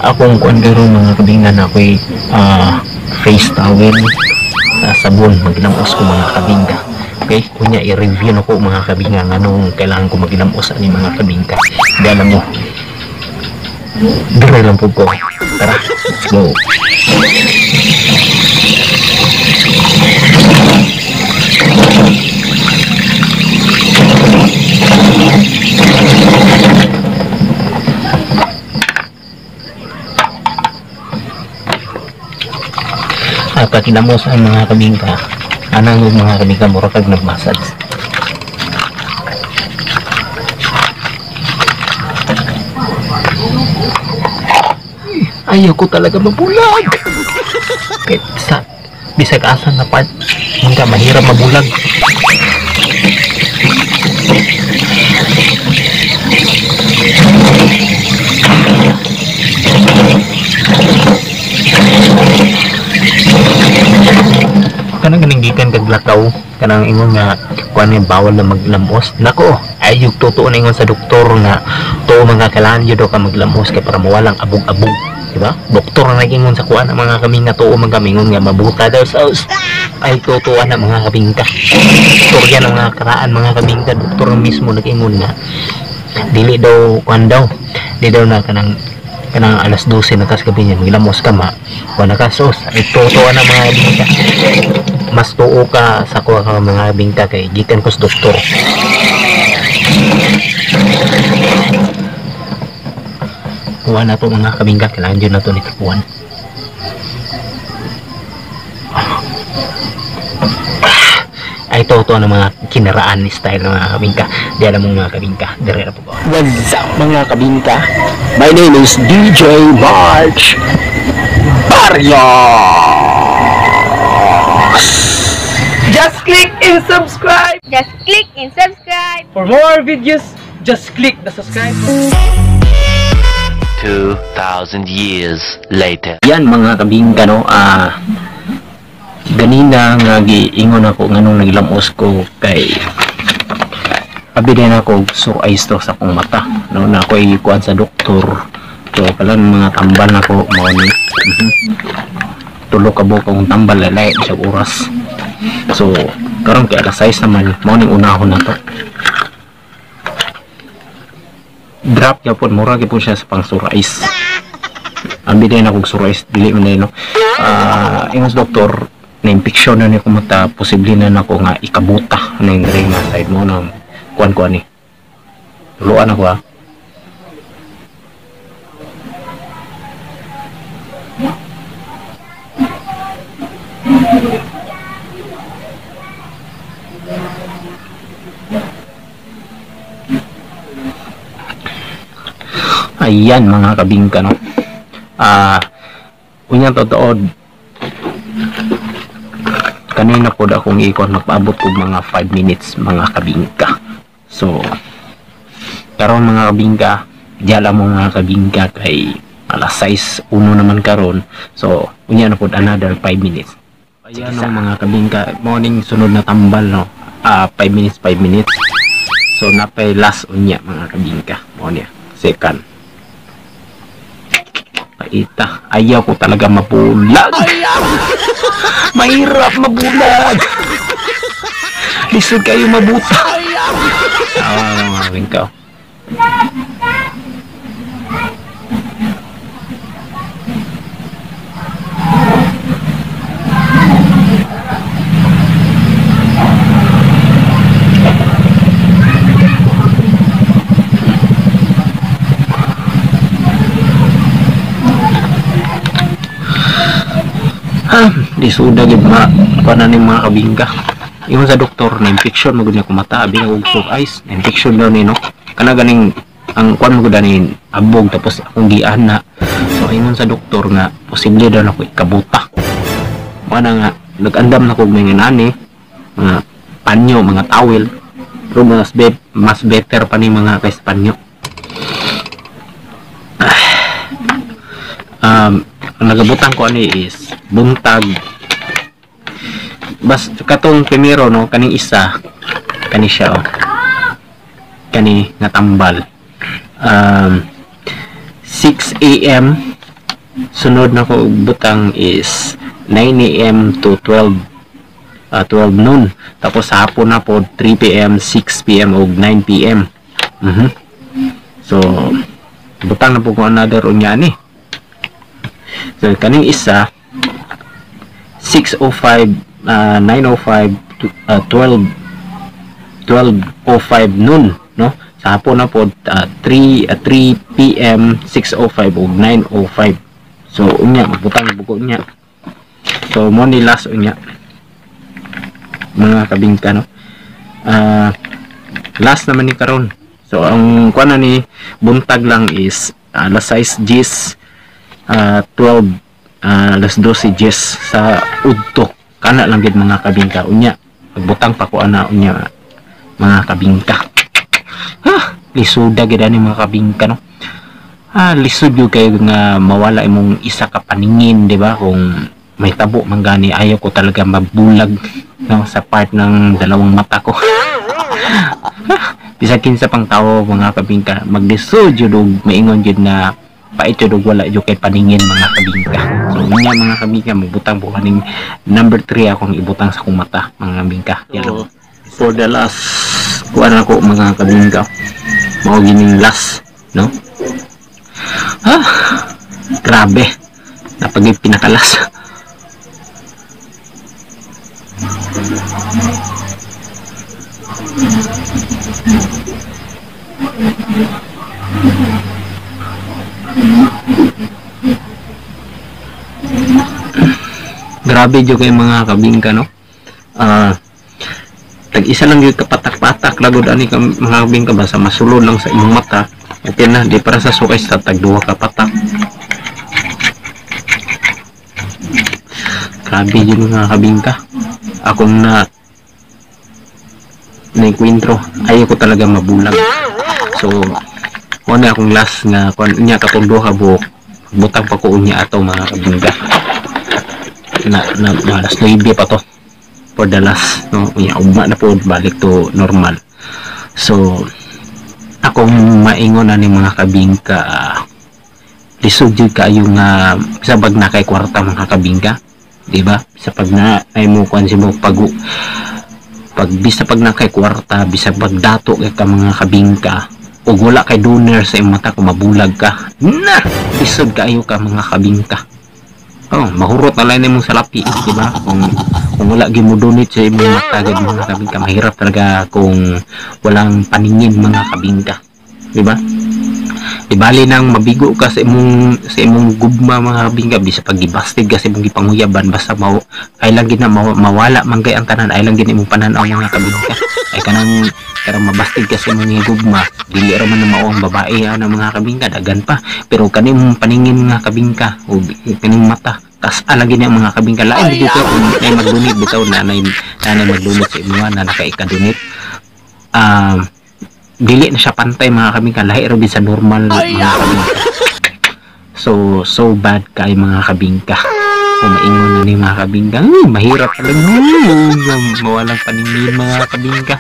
Akong kuan karon mga kabingka na ako'y face towel, sabon, maginamos ko mga kabingka. Okay, kunya i-review na ko mga kabingka nganong kailangan ko maginamos ani mga kabingka. Di alam mo. Dire lang po ko. Tara, let's go. Pag kinamos ang mga kabingka, anang mga kabingka mura kag nagmassage. Ayaw ko talaga mabulag. Kahit sa bisag asa na part, hangga mahirap mabulag. Kanang ganing gikan kag lakaw, kanang ingon nga kuan nga bawal na maglamos. Nako, ay yung totoo na ingon sa doktor nga to mga kailangan jud ka maglamos kay para mawalang abog-abog, di ba? Doktor na nag-ingon sa kuan ang mga kami nga tuo man kami ingon nga mabuta daw sa ay totoo na mga kabingka. Doktor yan ang mga karaan mga kabingka, doktor mismo nag-ingon nga dili daw kuan daw, di daw na kanang alas 12 na tas gabi niya maglamos ka ma kuan na ka sos. Ay totoo na mga bingka. Mas tuo ka sa kuha ka mga bingka kay gikan ko sa doktor. Kuha na to mga kabingka, kailangan dyan na to ni tapuan. Ay totoo na mga kinaraan ni style ng mga kabingka. Di alam mong mga kabingka, dire na po ko. What's up mga kabingka? My name is DJ March Barrios. Just click and subscribe. Just click and subscribe. For more videos, just click the subscribe button. 2,000 years later. Yan mga kabingka no, ganina nga giingon ako nganong naglamos ko kay abi din ako so eyes to sa akong mata no, na ako ikuan sa doktor. So kalan mga tambal nako mao ni tulo ka buok akong tambal lalay sa oras. So karon kay alas 6 naman mao ning unahon na to. Drop gyapon mura gyapon siya sa pang surais. Abi din ako surais dili man no. Ingon sa doktor na infection na ni ko mata, posible na nako nga ikabuta na yung ring na side mo na kuan kuan ni. Tuluan ako ha. Ayan mga kabingka no. Unya totoo kanina po akong ikon magpaabot ko mga 5 minutes mga kabingka. So karon mga kabingka, diala mo mga kabingka kay alas 6:01 naman karon. So unya na po another 5 minutes. Ayan no, mga kabingka, morning sunod na tambal no. 5 minutes 5 minutes. So napay last unya mga kabingka. Mo niya second. Paita, ayaw ko talaga mabulag. Mahirap mabulag. Lisod kayo mabuta. Awa mga kabingka. Lisuda gid ma kuan ni mga kabingka. Ingon sa doktor na infection magud niya kumata, abi na og sore eyes, na infection daw ni no. Kana ganing ang kuan magud ani abog tapos akong gian na. So ingon sa doktor nga posible daw nako ikabuta. Mao na nga nag-andam na kog mga nani, mga panyo, mga towel. Pero mas better pa ni mga kaysa panyo. Ang nagabutan ko ani is buntag. Bas katong primero no, kaning isa kani siya oh. Kani nga tambal. 6 AM Sunod na ko butang is 9 AM to 12 noon. Tapos sa hapon na po 3 PM, 6 PM ug 9 PM. So butang na po ko another unya ni. So kaning isa 6:05, 9:05, 12:05 noon, no? Sa hapon na po 3 PM, 6:05 ug 9:05. So unya magbutang buko unya. So mo ni last unya mga kabingka, no? Last naman ni karon. So ang kuan na ni buntag lang is alas 6:10, 12, alas 12:10 sa udto. Kana lang gid mga kabingka. Unya magbutang pa ko ana unya mga kabingka. Ha, lisuda gid ani mga kabingka, no? Lisod gyud kayo nga mawala imong isa ka paningin, di ba? Kung may tabo man gani, ayaw ko talaga mabulag, no, sa part ng dalawang mata ko. Bisag kinsa pang tawo mga kabingka, maglisod jud og maingon jud na pait jud og wala jud kay paningin mga kabingka. So unya mga kabingka, magbutang po kaning number 3 akong ibutang sa akong mata mga kabingka. So, for the last kuan ako mga kabingka, mao gining last, no? Grabe, napagay pinakalas. Grabe jud kay mga kabingka, no? Tag-isa lang gyud kapatak-patak lagod ani ka mga kabingka, basta masulod lang sa imong mata. Okay na, di para sa sukay sa tag duha ka patak. Grabe jud mga kabingka. Akong na naikuwentro, ayaw ko talaga mabulag. So mo na akong last nga kuan unya katong duha buok, butang pa ko unya ato mga kabingka. Na alas 9 pa to for the last, no? Unya ugma na po, balik to normal. So akong maingon ani mga kabingka, lisod jud kaayo nga sa pag na kay kwarta mga kabingka, di ba? Sa pag na ay mo kuan si mo pag bisa pag na kay kwarta, bisa pag dato kay ka mga kabingka ug wala kay donor sa imong mata, kung mabulag ka na, lisod kaayo ka mga kabingka. Oh, mahurot na lang nimong salapi, di ba? Kung wala gyud mo donate sa imong mata gid mga kabingka, mahirap talaga kung walang paningin mga kabingka, di ba? Ibali nang mabigo ka sa imong gugma mga kabingka, bisa pag gibastig ka sa imong gipanguyaban, basta mao ay lang gid na mawala man kay ang tanan, ay lang gid imong pananaw mga kabingka. Ay kanang karang mabastig ka sa imong gugma, dili ra man na mao ang babae ana mga kabingka, dagan pa. Pero kaning paningin mga kabingka o kaning mata, tas alagi niya mga kabingka, lain dito kung nay magdunit bitaw na nay magdunit sa imuha na nakaikadunit. Dili na siya pantay mga kabingka, lahi ra sa normal mga kabingka. So bad kay mga kabingka. Kung maingon na ni mga kabingka, mahirap talaga mawalang paningin mga kabingka.